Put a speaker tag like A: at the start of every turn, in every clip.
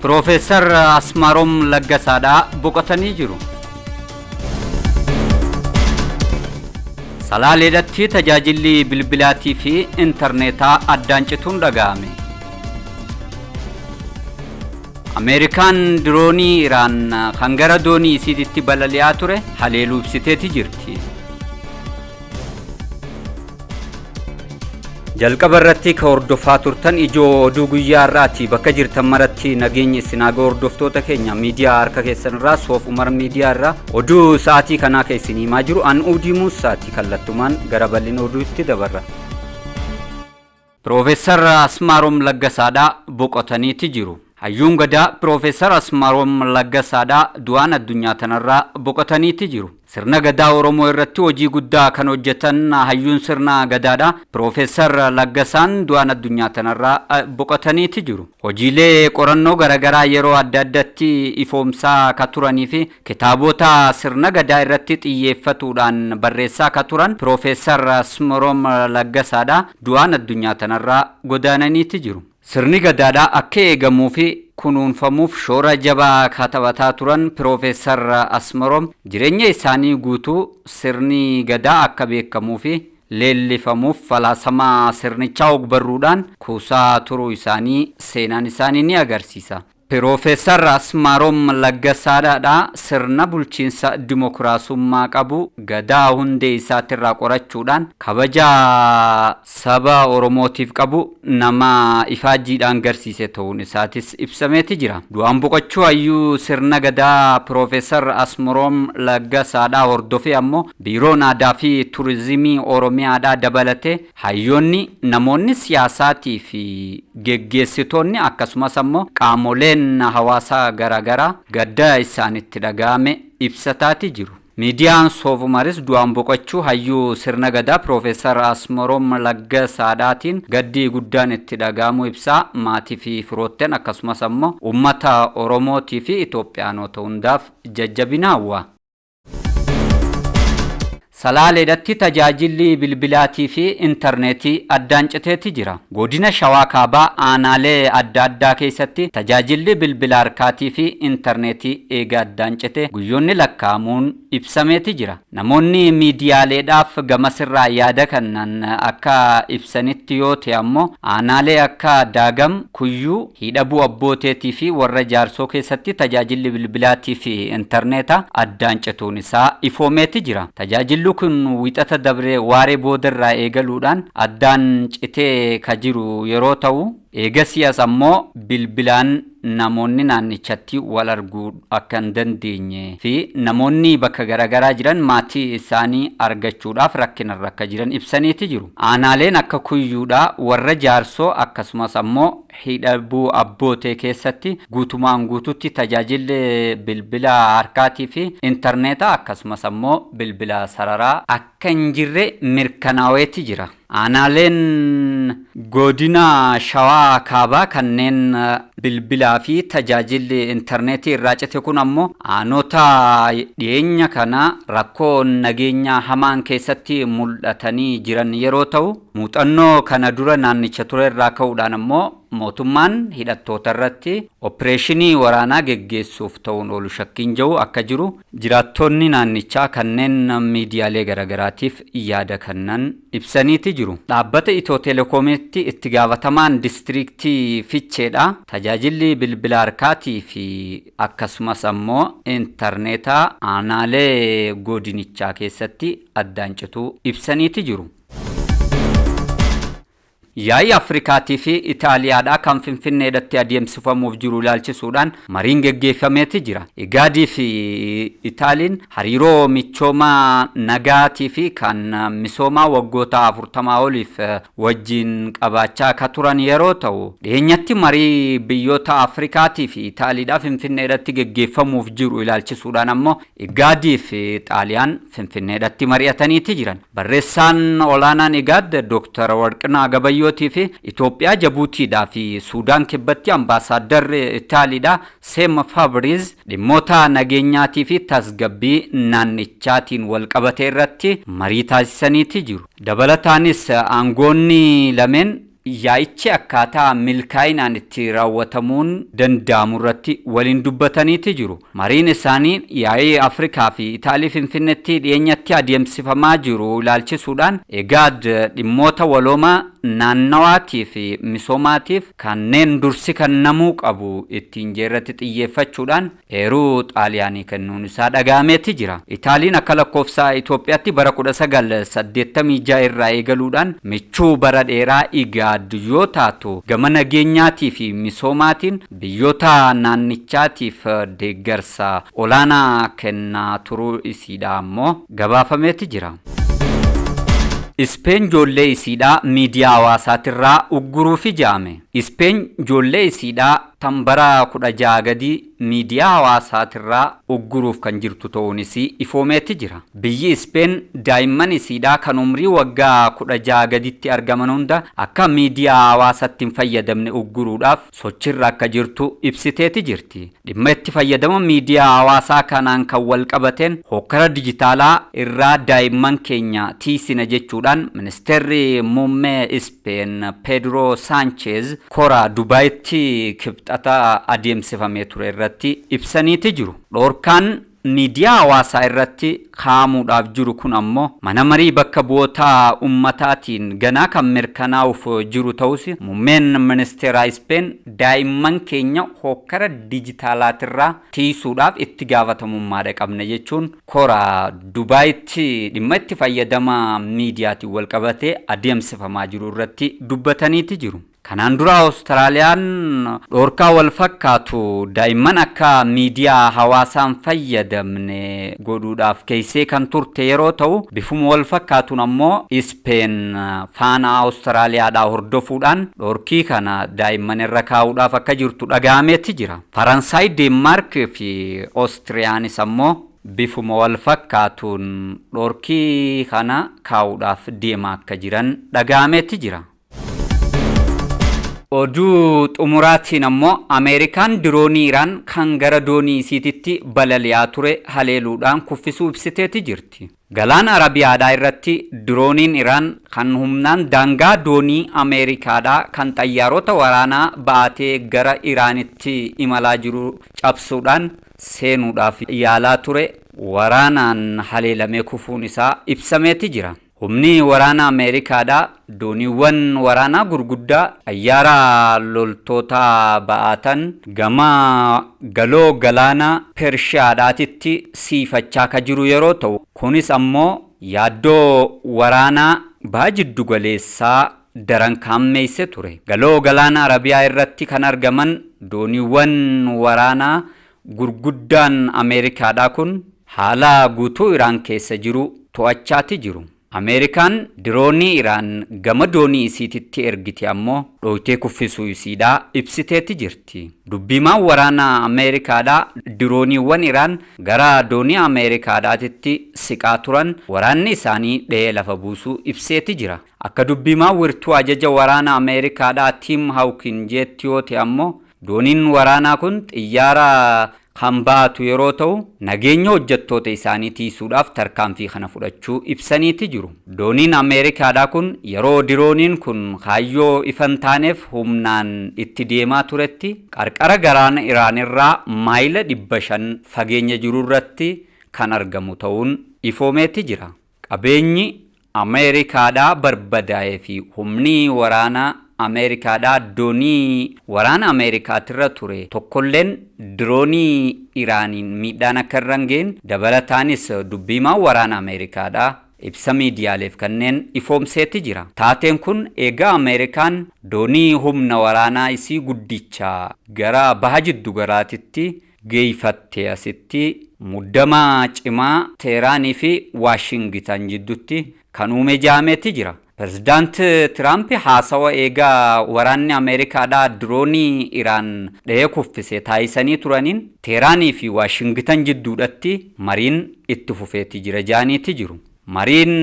A: Piroofeesar Asmaaroom Laggasaadhaa boqotanii jiru. Salaaleedhatti tajaajilli bilbilaatii fi intarneetaa addaan cituun dhaga'ame. Ameerikaan diroonii Iraan kan gara doonii isiititti balali'aa ture haleeluu ibsiteeti jirti. Jalqaba irratti ka hordofaa turtan ijoo oduu guyyaa har'aati. Bakka jirtan maratti nageenyi isin haa ga'u hordoftoota keenya miidiyaa harka keessan irraa Soof Umar miidiyaa irraa oduu sa'aatii kanaa kan isin himaa jiru an Uudii Muusaati. Kallattumaan gara bal'ina oduutti dabarra. Piroofeesar Asmaaroom Laggasaadhaa boqotaniiti jiru. Hayyuun Gadaa Piroofeesar Asmaaroom Laggasaadhaa du'aan addunyaa tanarraa boqotaniiti jiru. Sirna Gadaa Oromoo irratti hojii guddaa kan hojjetan hayyuun sirna Gadaadha. Piroofeesar Laggasaan du'aan addunyaa tanarraa boqotaniiti jiru. Hojiilee qorannoo garaagaraa yeroo adda addatti ifoomsaa ka turanii fi kitaabota sirna Gadaa irratti xiyyeeffatuudhaan barreessaa ka turan Piroofeesar Asmaaroom Laggasaadha du'aan addunyaa tanarraa godaananiiti jiru. Sirni Gadaadhaa akka eegamuu fi kunuunfamuuf shoora jabaa ka taphataa turan Piroofeesar Asmaroom jireenya isaanii guutuu sirni Gadaa akka beekamuu fi leellifamuuf falaasama sirnichaa ogbarruudhaan kuusaa turuu isaanii seenaan isaanii ni agarsiisa. Piroofeesar Asmaaroom Laggasaadhaa sirna bulchiinsa dimokiraasummaa qabu Gadaa hundee isaatirraa qorachuudhaan kabaja saba Oromootiif qabu nama ifaajjiidhaan garsiise ta'uun isaatis ibsameeti jira. Du'aan boqochuu hayyuu sirna Gadaa Piroofeesar Asmaaroom Laggasaadhaa hordofee ammoo Biiroon Aadaa fi Turizimii Oromiyaadhaa dabalatee hayyoonni, namoonni siyaasaatii fi geggeessitoonni akkasumas ammoo qaamoleen hawaasaa garaagaraa gadda isaanitti dhaga'ame ibsataati jiru. Miidiyaan Soofumaris du'aan boqochuu hayyuu sirna Gadaa Piroofeesar Asmaaroom Laggasaadhaatiin gaddii guddaan itti dhaga'amuu ibsaa maatii fi firoottan akkasumas ammoo uummata Oromootii fi Itoophiyaanota hundaaf jajjabina hawwa. Salaaleedhatti tajaajilli bilbilaatii fi intarneetii addaan citeeti jira. Godina Shawaa Kaabaa aanaalee adda addaa keessatti tajaajilli bilbila harkaatii fi intarneetii eega addaan cite guyyoonni lakkaa'amuun ibsameeti jira. Namoonni miidiyaaleedhaaf gamasirraa yaada kennan akka ibsanitti yoo ta'e ammoo aanaalee akka Daagam, Kuyyuu, Hidhabuu Abbooteetii fi warra Jaarsoo keessatti tajaajilli bilbilaatii fi intarneeta addaan cituun isaa ifoomeeti jira. Tajaajilli kun wixata dabree waaree boodarraa eegaluudhaan addaan citee ka jiru yeroo ta'u, eegasii as ammoo bilbilaan namoonni naannichatti wal arguu akka hin dandeenye fi namoonni bakka garaagaraa jiran maatii isaanii argachuudhaaf rakkinarra akka jiran ibsaniiti jiru. Aanaaleen akka Kuyyuudhaa, warra Jaarsoo akkasumas ammoo Hidhabuu Abbootee keessatti guutumaan guututti tajaajilli bilbila harkaatii fi intarneetaa akkasumas ammoo bilbila sararaa akka hin jirre mirkanaaweeti jira. Aanaaleen godina Shawaa Kaabaa kanneen bilbilaa fi tajaajilli intarneetii irraa cite kun ammoo aanota dhiyeenya kana rakkoo nageenyaa hamaan keessatti mul'atanii jiran yeroo ta'u, muuxannoo kana dura naannicha ture irraa ka'uudhaan ammoo mootummaan hidhattoota irratti opereeshinii waraanaa geggeessuuf ta'uun oolu shakkiin jiru akka jiru jiraattonni naannichaa kanneen miidiyaalee garaagaraatiif yaada kennan ibsaniiti jiru. Dhaabbata Itiyoo Telekoomitti itti gaafatamaan diistiriiktii Ficheedha. Tajaajilli bilbila harkaatii fi akkasumas ammoo intarneetaa aanaalee godinichaa keessatti addaan cituu ibsaniiti jiru. Yaa'ii Afrikaatii fi Itaaliyaadhaa kan Finfinneedhatti adeemsifamuuf jiru ilaalchisuudhaan mariin geggeeffameeti jira. Igaadii fi Itaaliin hariiroo michoomaa nagaatii fi kan misoomaa waggoota 40 oliif wajjin qabaachaa akka turan yeroo ta'u, dhiyeenyatti marii biyyoota Afrikaatii fi Itaaliidhaa Finfinneedhatti geggeeffamuuf jiru ilaalchisuudhaan ammoo Igaadii fi Xaaliyaan Finfinneedhatti mari'ataniiti jiran. Barreessaan olaanaan Igaad Dr. Warqinaa Gabayyootii fi Itoophiyaa Jabuutiidhaa fi Suudaan Kibbatti ambaasaaddarri Itaaliidhaa Seem Fabriz dhimmoota nageenyaatii fi tasgabbii naannichaatiin wal qabate irratti marii taasisaniiti jiru. Dabalataanis aangoonni lameen yaa'ichi akkaataa milkaa'inaan itti raawwatamuun danda'amu irratti waliin dubbataniiti jiru. Mariin isaanii yaa'ii Afrikaa fi Itaalii Finfinneetti dhiyeenyatti adeemsifamaa jiru ilaalchisuudhaan IGAD dhimmoota waloomaa naannawaatii fi misoomaatiif kanneen dursi kennamuu qabu ittiin jeerratti xiyyeeffachuudhaan eeruu Xaaliyaanii kennuun isaa dhaga'ameeti jira. Itaaliin akka lakkoofsa Itoophiyaatti bara 1986 irraa eegaluudhaan michuu bara dheeraa IGAD yoo taatu, gama nageenyaatii fi misoomaatiin biyyoota naannichaatiif deeggarsa olaanaa kennaa turuu isiidha ammoo gabaafameeti jira. Ispeen ijoollee isiidhaa miidiyaa hawaasaatirraa ugguruuf ija'ame. Ispeen ijoollee isiidhaa tan bara 16 gadii miidiyaa hawaasaatirraa ugguruuf kan jirtu ta'uun isii ifoomeeti jira. Biyyi Ispeen daa'imman isiidhaa kan umrii waggaa 16 gaditti argaman hunda akka miidiyaa hawaasatti hin fayyadamne ugguruudhaaf sochirra akka jirtu ibsiteeti jirti. Dhimma itti fayyadama miidiyaa hawaasaa kanaan kan wal qabateen hokkara dijitaalaa irraa daa'imman keenya tiisina jechuudhaan ministeerri muummee Ispeen Pedro Sanchez kora Dubaayitti kibxata adeemsifamee ture irratti ibsaniiti jiru. Dhoorkaan miidiyaa hawaasaa irratti kaa'amuudhaaf jiru kun ammoo mana marii bakka bu'oota ummataatiin ganaa kan mirkanaa'uuf jiru ta'us, muummeen ministeeraa Ispeen daa'imman keenya hokkara dijitaalaatirraa tiisuudhaaf itti gaafatamummaadha qabna jechuun kora Dubaayitti dhimma itti fayyadama miidiyaatiin wal qabatee adeemsifamaa jiru irratti dubbataniiti jiru. Kanaan dura Awustiraaliyaan dhoorkaa wal fakkaatu daa'imman akka miidiyaa hawaasaan fayyadamne godhuudhaaf keessee kan turte yeroo ta'u, bifuma wal fakkaatuun ammoo Ispeen faana Awustiraaliyaadhaa hordofuudhaan dhoorkii kana daa'imman irra kaa'uudhaaf akka jirtu dhaga'ameeti jira. Faransaay, Deenmaark fi Oostiriyaanis ammoo bifuma wal fakkaatuun dhoorkii kana kaa'uudhaaf deemaa akka jiran dhaga'ameeti jira. Oduu xumuraatiin ammoo Ameerikaan diroonii Iraan kan gara doonii isiititti balali'aa ture haleeluudhaan kuffisuu ibsiteeti jirti. Galaana Arabiyaadhaa irratti dirooniin Iraan kan humnaan daangaa doonii Ameerikaadhaa kan xayyaarota waraanaa ba'atee gara Iraanitti imalaa jiru cabsuudhaan seenuudhaaf yaalaa ture waraanaan haleelamee kufuun isaa ibsameeti jira. Humni waraana Ameerikaadhaa dooniiwwan waraanaa gurguddaa xayyaara loltoota ba'atan gama galoo galaana Pershiyaadhaatitti siifachaa ka jiru yeroo ta'u, kunis ammoo yaaddoo waraanaa baha jiddu galeessaa daran kaammeesse ture. Galoo galaana Arabiyaa irratti kan argaman dooniiwwan waraanaa gurguddaan Ameerikaadhaa kun haala guutuu Iraan keessa jiru to'achaati jiru. Ameerikaan diroonii Iraan gama doonii isiititti ergite ammoo dhooytee kuffisuu isiidhaa ibsiteeti jirti. Dubbimaan waraana Ameerikaadhaa dirooniiwwan Iraan gara doonii Ameerikaadhaatitti siqaa turan waraanni isaanii dha'ee lafa buusuu ibseeti jira. Akka dubbimaan wirtuu ajaja waraana Ameerikaadhaa Tim Hawkin jeetti yoo ta'e ammoo dooniin waraanaa kun xiyyaara kan baatu yeroo ta'u, nageenya hojjettoota isaanii tiisuudhaaf tarkaanfii kana fudhachuu ibsaniiti jiru. Dooniin Ameerikaadhaa kun yeroo dirooniin kun kaayyoo ifan taaneef humnaan itti deemaa turetti qarqara galaana Iraan irraa maayila 500 fageenya jiru irratti kan argamu ta'uun ifoomeeti jira. Qabeenyi Ameerikaadhaa barbadaa'ee fi humni waraanaa Ameerikaadhaa doonii waraana Ameerikaatirra ture tokkolleen diroonii Iraaniin miidhaan akka irra hin geenye dabalataanis dubbiimaan waraana Ameerikaadhaa ibsa miidiyaaleef kanneen ifoomseeti jira. Taateen kun egaa Ameerikaan doonii humna waraanaa isii guddicha gara baha jiddu galaatitti geeyfatte asitti muddama cimaa Teeraanii fi Waashingitan jidduutti kan uume jaameeti jira. Pirezidaant Tiraamp haasawa eegaa waraanni Ameerikaadhaa diroonii Iraan dha'ee kuffise taasisanii turaniin Teeraanii fi Waashingitan jidduudhatti mariin itti fufeeti jira jaaniiti jiru. Mariin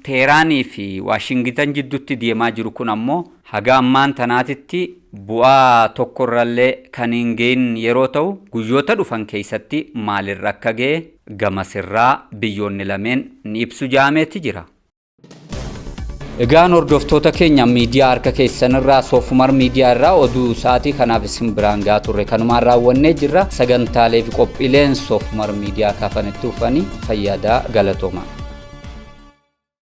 A: Teeraanii fi Waashingitan jidduutti deemaa jiru kun ammoo haga ammaan tanaatitti bu'aa tokkorrallee kan hin geenye yeroo ta'u, guyyoota dhufan keessatti maalirra akka ga'e gamasirraa biyyoonni lameen ni ibsu jaameeti jira. Egaan hordoftoota keenya, miidiyaa harka keessanirraa, Soofumar Miidiyaa irraa, oduu sa'aatii kanaaf isin biraan gahaa turre kanumaan raawwannee jirra. Sagantaalee fi qophiileen Soofumar Miidiyaa kaafanitti dhufanii fayyadaa, galatooma.